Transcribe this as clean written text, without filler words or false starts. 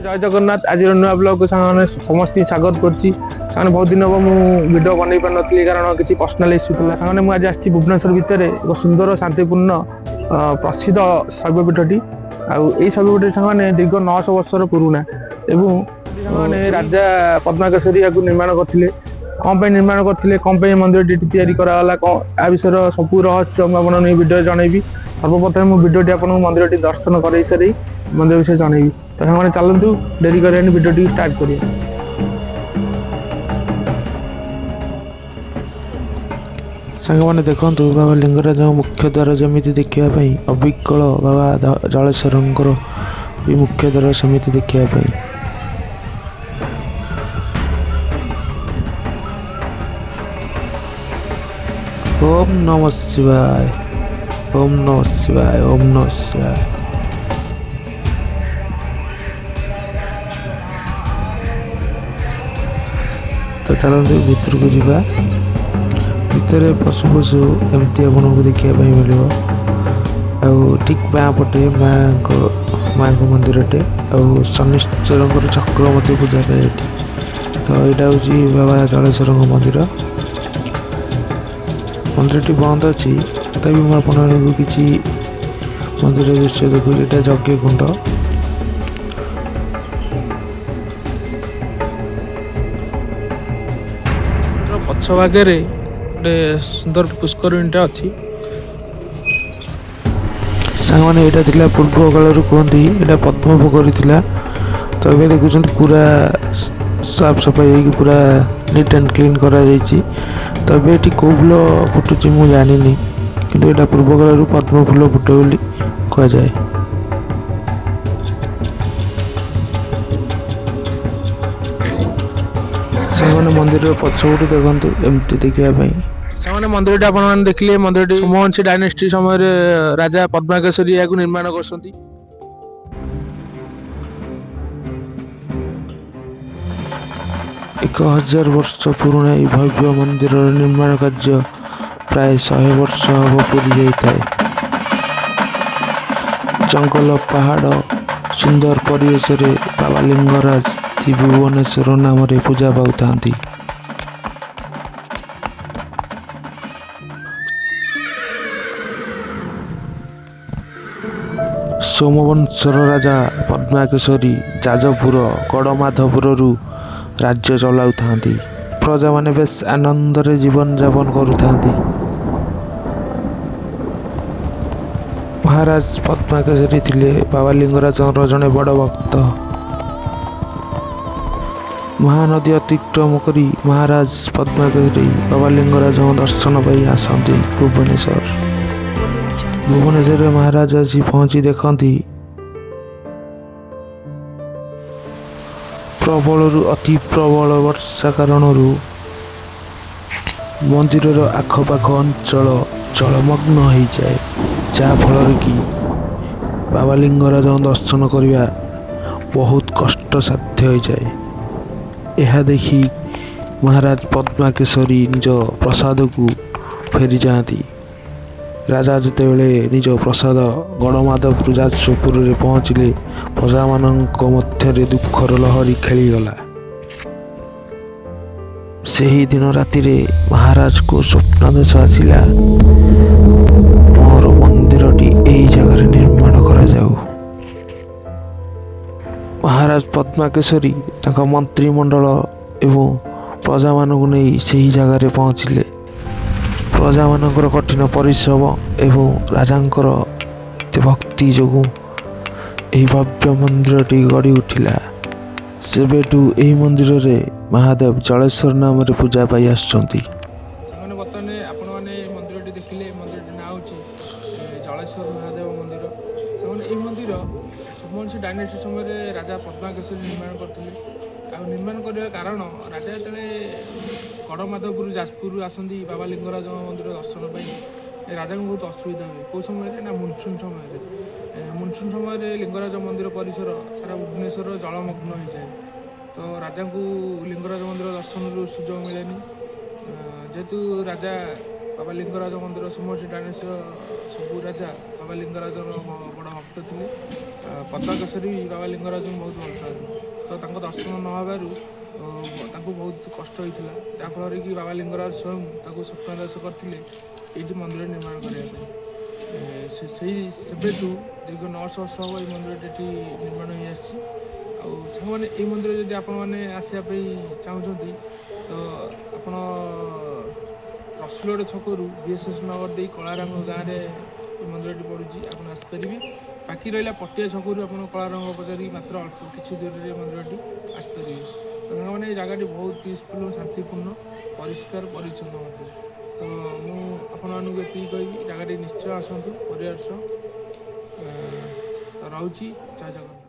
ଜୟ ଜଗନ୍ନାଥ। ଆଜିର ନୂଆ ବ୍ଲଗକୁ ସାଙ୍ଗମାନେ ସମସ୍ତଙ୍କୁ ସ୍ୱାଗତ କରୁଛି। ସାଙ୍ଗମାନେ, ବହୁତ ଦିନ ହେବ ମୁଁ ଭିଡ଼ିଓ ବନେଇ ପାରିନଥିଲି, କାରଣ କିଛି ପର୍ସନାଲ ଇସ୍ୟୁ ଥିଲା। ସାଙ୍ଗମାନେ, ମୁଁ ଆଜି ଆସିଛି ଭୁବନେଶ୍ୱର ଭିତରେ ଏକ ସୁନ୍ଦର ଶାନ୍ତିପୂର୍ଣ୍ଣ ପ୍ରସିଦ୍ଧ ଶୈବପୀଠଟି। ଆଉ ଏଇ ଶୈବପୀଠଟି ସାଙ୍ଗମାନେ ଦୀର୍ଘ 900 ବର୍ଷର ପୁରୁଣା ଏବଂ ସାଙ୍ଗମାନେ ରାଜା ପଦ୍ମାକେଶରୀ ଏହାକୁ ନିର୍ମାଣ କରିଥିଲେ। କ'ଣ ପାଇଁ ନିର୍ମାଣ କରିଥିଲେ, କ'ଣ ପାଇଁ ମନ୍ଦିରଟି ଏଠି ତିଆରି କରାଗଲା, କ'ଣ ଆ ବିଷୟର ସବୁ ରହସ୍ୟ ମୁଁ ଆପଣଙ୍କୁ ଏଇ ଭିଡ଼ିଓରେ ଜଣେଇବି। ସର୍ବପ୍ରଥମେ ମୁଁ ଭିଡ଼ିଓଟି ଆପଣଙ୍କୁ ମନ୍ଦିରଟି ଦର୍ଶନ କରେଇ ସାରି ମନ୍ଦିର ବିଷୟରେ ଜଣେଇବି। ତ ସାଙ୍ଗମାନେ, ଚାଲନ୍ତୁ, ଡେରି କରିବାନି, ଭିଡ଼ିଓଟିକୁ ଷ୍ଟାର୍ଟ କରିବା। ସାଙ୍ଗମାନେ ଦେଖନ୍ତୁ, ବାବା ଲିଙ୍ଗରାଜଙ୍କ ମୁଖ୍ୟ ଦ୍ୱାର ଯେମିତି ଦେଖିବା ପାଇଁ ଅବିକଳ ବାବା ଜଳେଶ୍ୱରଙ୍କର ବି ମୁଖ୍ୟ ଦ୍ୱାର ସେମିତି ଦେଖିବା ପାଇଁ। ଓମ୍ ନମ ଶିବାୟ, ଓମ୍ ନମ ଶିବାୟ, ଓମ୍ ନମ ଶିବାୟ। ତ ଚାଲନ୍ତୁ ଭିତରକୁ ଯିବା। ଭିତରେ ପଶୁ ପଶୁ ଏମିତି ଆପଣଙ୍କୁ ଦେଖିବା ପାଇଁ ମିଳିବ। ଆଉ ଠିକ୍ ବାଁ ପଟେ ମାଆଙ୍କ ମନ୍ଦିରଟେ ଆଉ ଶନିଶ୍ଚରଙ୍କର ଚକ୍ର ମଧ୍ୟ ପୂଜା ପାଏ ଏଠି। ତ ଏଇଟା ହେଉଛି ବାବା ଜଳେଶ୍ୱରଙ୍କ ମନ୍ଦିର। ମନ୍ଦିରଟି ବନ୍ଦ ଅଛି, ତଥାପି ମୁଁ ଆପଣମାନଙ୍କୁ କିଛି ମନ୍ଦିର ଦୃଶ୍ୟ ଦେଖୁଛି। ଏଇଟା ଯଜ୍ଞ କୁଣ୍ଡ। ପଛ ଭାଗରେ ଗୋଟେ ସୁନ୍ଦର ପୁଷ୍କରିଣୀଟା ଅଛି। ସାଙ୍ଗମାନେ, ଏଇଟା ଥିଲା ପୂର୍ବ କାଳରୁ କୁହନ୍ତି ଏଇଟା ପଦ୍ମ ପୋଖରୀ ଥିଲା। ତ ଏବେ ଦେଖୁଛନ୍ତି ପୁରା ସାଫ ସଫାଇ ହେଇକି ପୁରା ନିଟ୍ ଆଣ୍ଡ କ୍ଲିନ୍ କରାଯାଇଛି। ତ ଏବେ ଏଠି କେଉଁ ଫୁଲ ଫୁଟୁଛି ମୁଁ ଜାଣିନି, କିନ୍ତୁ ଏଇଟା ପୂର୍ବ କାଳରୁ ପଦ୍ମ ଫୁଲ ଫୁଟେ ବୋଲି କୁହାଯାଏ। ସାଙ୍ଗମାନେ, ମନ୍ଦିରର ପଛପଟୁ ଦେଖନ୍ତୁ ଏମିତି ଦେଖିବା ପାଇଁ। ସେମାନେ ମନ୍ଦିରଟି ଆପଣମାନେ ଦେଖିଲେ, ମନ୍ଦିରଟି ସୋମବଂଶୀ ଡାଇନେଷ୍ଟି ସମୟରେ ରାଜା ପଦ୍ମାକେଶରୀ ଏହାକୁ ନିର୍ମାଣ କରିଛନ୍ତି। 1000 ବର୍ଷ ପୁରୁଣା ଏହି ଭବ୍ୟ ମନ୍ଦିରର ନିର୍ମାଣ କାର୍ଯ୍ୟ ପ୍ରାୟ 100 ବର୍ଷ ହେବ ପୂରି ଯାଇଥାଏ। ଜଙ୍ଗଲ, ପାହାଡ଼, ସୁନ୍ଦର ପରିବେଶରେ ବାବା ଲିଙ୍ଗରାଜ ତ୍ରିଭୁବନେଶ୍ୱର ନାମରେ ପୂଜା ପାଉଥାନ୍ତି। ସୋମବଂଶର ରାଜା ପଦ୍ମାକେଶରୀ ଯାଜପୁର ଗଡ଼ମାଧପୁରରୁ ରାଜ୍ୟ ଚଳାଉଥାନ୍ତି। ପ୍ରଜାମାନେ ବେଶ ଆନନ୍ଦରେ ଜୀବନଯାପନ କରୁଥାନ୍ତି। ମହାରାଜ ପଦ୍ମାକେଶରୀ ଥିଲେ ବାବା ଲିଙ୍ଗରାଜଙ୍କର ଜଣେ ବଡ଼ ଭକ୍ତ। ମହାନଦୀ ଅତିକ୍ରମ କରି ମହାରାଜ ପଦ୍ମାକେଶରୀ ବାବା ଲିଙ୍ଗରାଜଙ୍କ ଦର୍ଶନ ପାଇଁ ଆସନ୍ତି ଭୁବନେଶ୍ୱର। ଭୁବନେଶ୍ୱରରେ ମହାରାଜ ଆସି ପହଞ୍ଚି ଦେଖନ୍ତି ପ୍ରବଳରୁ ଅତି ପ୍ରବଳ ବର୍ଷା କାରଣରୁ ମନ୍ଦିରର ଆଖପାଖ ଅଞ୍ଚଳ ଜଳମଗ୍ନ ହୋଇଯାଏ, ଯାହାଫଳରେ କି ବାବା ଲିଙ୍ଗରାଜଙ୍କ ଦର୍ଶନ କରିବା ବହୁତ କଷ୍ଟସାଧ୍ୟ ହୋଇଯାଏ। ଏହା ଦେଖି ମହାରାଜ ପଦ୍ମାକେଶରୀ ନିଜ ପ୍ରାସାଦକୁ ଫେରିଯାଆନ୍ତି। ରାଜା ଯେତେବେଳେ ନିଜ ପ୍ରାସାଦ ଗଡ଼ମାଧପୁର ଯାଜପୁରରେ ପହଞ୍ଚିଲେ, ପ୍ରଜାମାନଙ୍କ ମଧ୍ୟରେ ଦୁଃଖର ଲହରୀ ଖେଳିଗଲା। ସେହି ଦିନ ରାତିରେ ମହାରାଜକୁ ସ୍ୱପ୍ନାଦେଶ ଆସିଲା, ମୋର ମନ୍ଦିରଟି ଏହି ଜାଗାରେ ନିର୍ମାଣ କରାଯାଉ। ମହାରାଜ ପଦ୍ମାକେଶରୀ ତାଙ୍କ ମନ୍ତ୍ରିମଣ୍ଡଳ ଏବଂ ପ୍ରଜାମାନଙ୍କୁ ନେଇ ସେହି ଜାଗାରେ ପହଞ୍ଚିଲେ। ପ୍ରଜାମାନଙ୍କର କଠିନ ପରିଶ୍ରମ ଏବଂ ରାଜାଙ୍କର ଏତେ ଭକ୍ତି ଯୋଗୁଁ ଏହି ଭବ୍ୟ ମନ୍ଦିରଟି ଗଢ଼ି ଉଠିଲା। ସେବେଠୁ ଏହି ମନ୍ଦିରରେ ମହାଦେବ ଜଳେଶ୍ୱର ନାମରେ ପୂଜା ପାଇ ଆସୁଛନ୍ତି। ସେମାନେ ବର୍ତ୍ତମାନ ଆପଣମାନେ ଏ ମନ୍ଦିରଟି ଦେଖିଲେ। ଏ ମନ୍ଦିରଟି ନାଁ ହେଉଛି ଜଳେଶ୍ୱର ମହାଦେବ ମନ୍ଦିର। ସେମାନେ ଏହି ମନ୍ଦିର ସୋମବଂଶୀ ଡାଇନେଷ୍ଟି ସମୟରେ ରାଜା ପଦ୍ମାକେଶରୀ ନିର୍ମାଣ କରିଥିଲେ। ଆଉ ନିର୍ମାଣ କରିବା କାରଣ, ରାଜା ଯେତେବେଳେ ଗଡ଼ମାଧପୁର ଯାଜପୁରରୁ ଆସନ୍ତି ବାବା ଲିଙ୍ଗରାଜଙ୍କ ମନ୍ଦିର ଦର୍ଶନ ପାଇଁ, ଏ ରାଜାଙ୍କୁ ବହୁତ ଅସୁବିଧା ହୁଏ। କେଉଁ ସମୟରେ ନା ମନସୁନ୍ ସମୟରେ। ମନସୁନ୍ ସମୟରେ ଲିଙ୍ଗରାଜ ମନ୍ଦିର ପରିସର ସାରା ଭୁବନେଶ୍ୱର ଜଳମଗ୍ନ ହୋଇଯାଏ। ତ ରାଜାଙ୍କୁ ଲିଙ୍ଗରାଜ ମନ୍ଦିର ଦର୍ଶନରୁ ସୁଯୋଗ ମିଳେନି। ଯେହେତୁ ରାଜା ବାବା ଲିଙ୍ଗରାଜ ମନ୍ଦିର ସୋମବଂଶୀ ଡାଇନେଷ୍ଟିର ସବୁ ରାଜା ବାବା ଲିଙ୍ଗରାଜର ବଡ଼ ଭକ୍ତ ଥିଲେ। ପଦ୍ମକେଶରୀ ବି ବାବା ଲିଙ୍ଗରାଜଙ୍କୁ ବହୁତ ଭଲ ପାଆନ୍ତି। ତ ତାଙ୍କ ଦର୍ଶନ ନ ହେବାରୁ ତାଙ୍କୁ ବହୁତ କଷ୍ଟ ହୋଇଥିଲା, ଯାହାଫଳରେ କି ବାବା ଲିଙ୍ଗରାଜ ସ୍ୱୟଂ ତାକୁ ସ୍ୱପ୍ନାଦେଶ କରିଥିଲେ ଏଇଠି ମନ୍ଦିର ନିର୍ମାଣ କରିବା ପାଇଁ। ସେଇ ସେବେଠୁ ଦୀର୍ଘ 900 ବର୍ଷ ହେବ ଏଇ ମନ୍ଦିରଟି ଏଠି ନିର୍ମାଣ ହେଇ ଆସିଛି। ଆଉ ସାଙ୍ଗମାନେ, ଏଇ ମନ୍ଦିର ଯଦି ଆପଣମାନେ ଆସିବା ପାଇଁ ଚାହୁଁଛନ୍ତି, ତ ଆପଣ ରସୁଲଗଡ଼ ଛକରୁ ବିଏସ୍ଏସ୍ ନଗର ଦେଇ କଳାରଙ୍ଗ ଗାଁରେ ଏ ମନ୍ଦିରଟି ପଡ଼ୁଛି, ଆପଣ ଆସିପାରିବେ। ବାକି ରହିଲା ପଟିଆ ଛକରୁ ଆପଣ କଳାରଙ୍ଗ ପଚାରିକି ମାତ୍ର ଅଳ୍ପ କିଛି ଦୂରରେ ଏ ମନ୍ଦିରଟି ଆସିପାରିବେ। ତ ସାଙ୍ଗମାନେ, ଏ ଜାଗାଟି ବହୁତ ପିସଫୁଲ୍, ଶାନ୍ତିପୂର୍ଣ୍ଣ, ପରିଷ୍କାର ପରିଚ୍ଛନ୍ନ ମଧ୍ୟ। ତ ମୁଁ ଆପଣମାନଙ୍କୁ ଏତିକି କହିବି, ଜାଗାଟି ନିଶ୍ଚୟ ଆସନ୍ତୁ ପରିବାର ସହ। ତ ରହୁଛି, ଜୟ ଜଗନ୍ନାଥ।